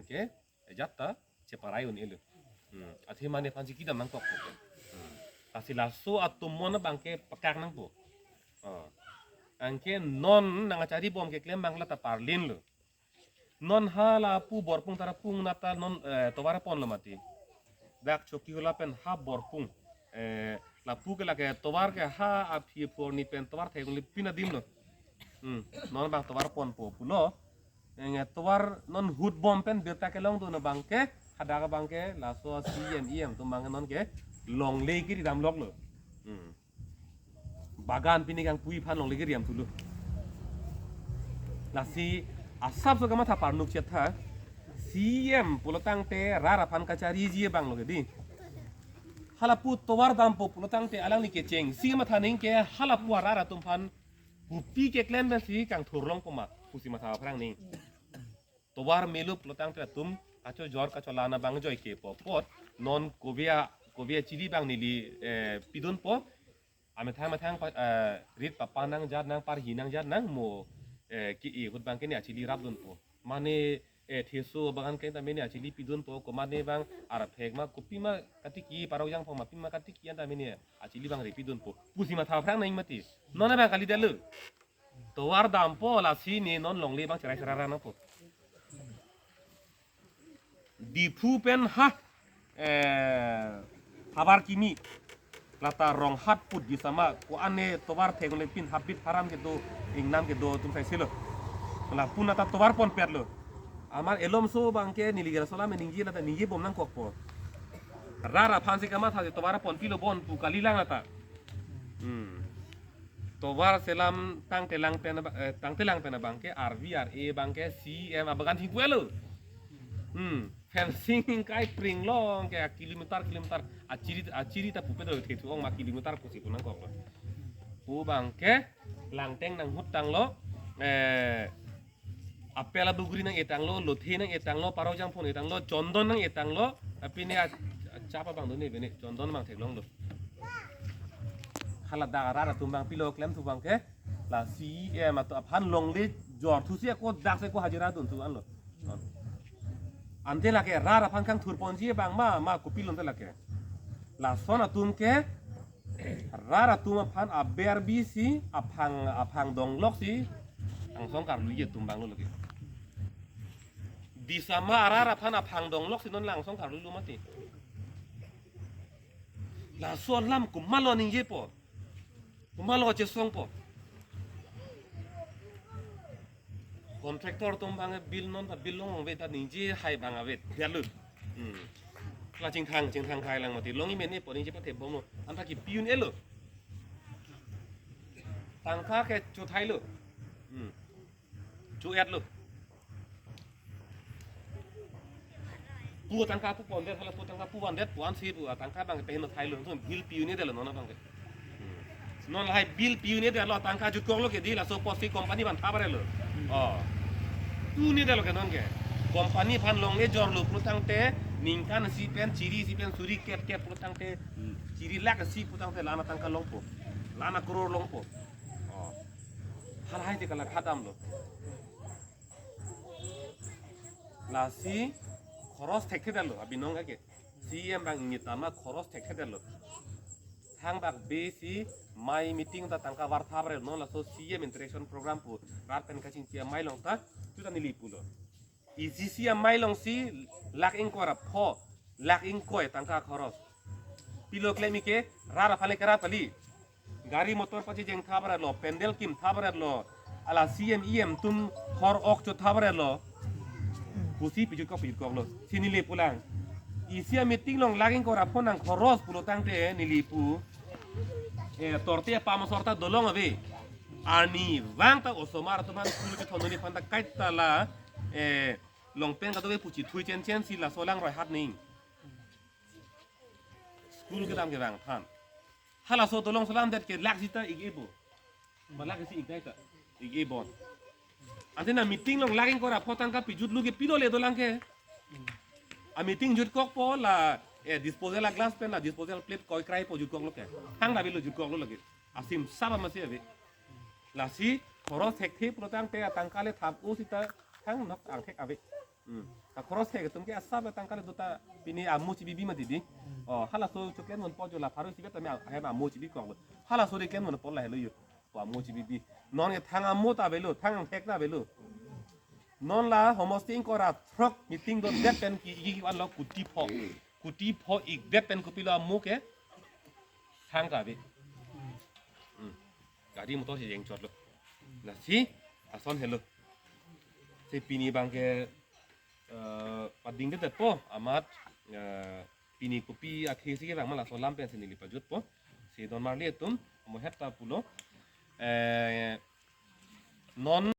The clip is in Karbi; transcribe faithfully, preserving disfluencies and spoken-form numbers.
Ke ajat ta cheparai un-elo. Hmm. Athe mane aphansi kedam nangkok. Hmm. Lasi laso atum mon abang ke pakak nangpo. Oh. Anke non nangkachari bom keklem abang la ta parlin lo. Non ha lapu Borpung Tarapung nata non, eh, tovar ponlo mati. Dak Chokihola pen ha Borpung. Eh, lapu ke lake tovar ke ha aphi aphu arni pen tovar thek unli pin adim lo. Hmm, non abang tovar ponpo pulo. Enge tovar non ahut bom pen birta kelongdun abang ke, hadak abang ke laso C E M, E M atum abang non ke longle kiri damlok lo. Hmm. Bagan pini kangpui aphan longle kiri dam thulo. Lasi asapso kamatha parnuk chetha, C E M pulo tangte rat aphan kachariji abang lo ke dei. Halapu tovar dampo pulo tangte alangli kechengsi matha nangji ke halapu arat atum aphan kopi keklem pensi kangthur longpo ma pusi matha aphrang nangji. Tovar melo pulo tangte latum kachojor kachola abang joike pu apot non kove a, kove achili abang neli, eh, pidunpo. Amethang methang pa, eh, rit papa nangjat nang parhi nangjat nang mo, eh, ke-e ahut abang ke ne achili rapdunpo. Mane, eh, theso bagan ke ta mane achili pidunpo, ko mane abang arphek ma kopi ma katiki parok jangphong ma pima katiki anta mane achili abang repidunpo pusi matha aphrang nangji mati. Non abang kalidetlo. Tovar dampo lasi ne non longle abang cherai cherai ra nangpo. Diphu pen ha, eh, Habar Kimi, lata Ronghat put Disama, ko-an ne tovar thek unle pin habit haram kedo, ingnam kedo atum saisilo. Lapu nata tovar ponpetlo. Amar elomso abang ke neli ke laso alam ningje lata ningje bom nangkokpo. Rat aphansi kamathasi tovar ponpilo bon pu kalilang lata. Hmm. Tovar selam tangtelang pen aba-, eh, tangtelang pen abang ke R V R A abang ke C E M abagan thingpuelo. Hmm, fencing ingkai pring long ke kilometer kilometer achiri achiri ta pupe do thethu ong ma kilometer pusi pu nangkoklo. Pu abang ke langteng nanghut tanglo, eh, apel abuguri nang-e tanglo, lothe nang-e tanglo, parok jangphong nang-e tanglo, chondon nang-e tanglo, tapi ne a-, achap abang do ne bene, chondon abang theklonglo. Hala dak arat atum abang pilo klemthu abang ke, la C E M atum aphan longle jor thusi ako dak se ko hajira dunthu anlo. Ante lake rat aphan kangthur ponji abang ma, ma kopilo ante lake. Lason atum ke, rat atum aphan aber bisi aphang, aphang dongloksi angsong karluji atum abang lo lake. Disama arat aphan aphang dongloksi non la angsong karlulo mati. Laso alam komatlo ningjepo. Komatlo chesongpo. Contractor atum abang bill non ta bill long ave ta ningje hai abang ave. Dia lo. Hmm. La chingthang, chingthang thailang mati. Long-i mene po ningje pathe bomlo. Anta kipi un-elo. Tangka ke chothailo. Hmm. Cho-etlo. Pu tangka pu pondet, hala pu tangka pu vandet, pu ansi pu tangka abang peheno thailo, non bill pi un-edetlo non abang ke. Hmm. Non lahai bill pi un-edetlo, tangka jutkoklo ke dei, laso apotsi company aphan thabarelo. Oh. Pi un-edetlo ke non ke. Company aphan longle jorlo pulo tangte, ningkan isi pen, chiri isi pen, suri ket ket pulo tangte, chiri lakh isi pulo tangte, la-an atangka longpo. La-an akror longpo. Oh. Halahai te kalakha damlo. Lasi khoros thekthedetlo, abinong ake. C E M abang ingnit tama khoros thekthedetlo. Thangbak besi mai meeting ta tangka var thabarelo, non laso C E M interaction program pu rat pen kachingki amei along ta, chuta neli pulo. Isi isi amei alongsi lakh ingkoi ra pho, lakh ingkoi tangka khoros. Pilo klem-i ke, rat aphan le ke rat kali. Gari motor pachejeng thabarelo, pandal kim thabarelo, hala C E M E M atum hor ok cho thabarelo. Pusi pijutkok pijutkoklo. Si neli pulang. Isi ameeting along lakh ingkoi ra pho nang khoros pulo tangte neli pu. Eh, torte apam asor ta dolong ave. Arnivang ta osomar atum aphan school kethondunji aphan ta kaita la, eh, longpen kado ke puchi thui chen chen si laso alangroi hat ning. School kedam kevang aphan. Halaso dolong selam det ke lakh isi ta ik-e bo. Ma lakh isi ikdai ta. Ik-e bon. Ante na meeting along lakh ingkoi ra pho tangka pijutlo ke pilo le dolang ke. Ameeting jutkokpo la, eh, disposal aglass pen la disposal plate koi krai po jutkoklo ke. Thang davelo jutkoklo lake. Asim saba masi ave. Lasi khoros thekthe pulo tangte atangka le thap-o sita thangnok angthek ave. Hmm. Ta cross thek atum ke asap tangka le do ta pini amo chibibi mati di. Oh, halaso choklen mon po jo la pharo isi vet tame ahem amo chibi kong lo. Halaso de klen mon po lahelo yo. Po amo chibibi. Non ke thang amo ta avelo, thang thek ta avelo. Non la homosti ingkoi ra throk meeting do det pen ki igi ki van lo kuti pho. Kuti pho ik det pen kopilo amo ke thang ta ave. Hmm. Gari motor si jeng chot lo. Lasi ason helo. Si pini abang ke eh, pading det po amat, eh, pini kopi athe si kevang ma laso alam pen si neli pajut po. Si don marli atum mo het ta pulo. Eh, non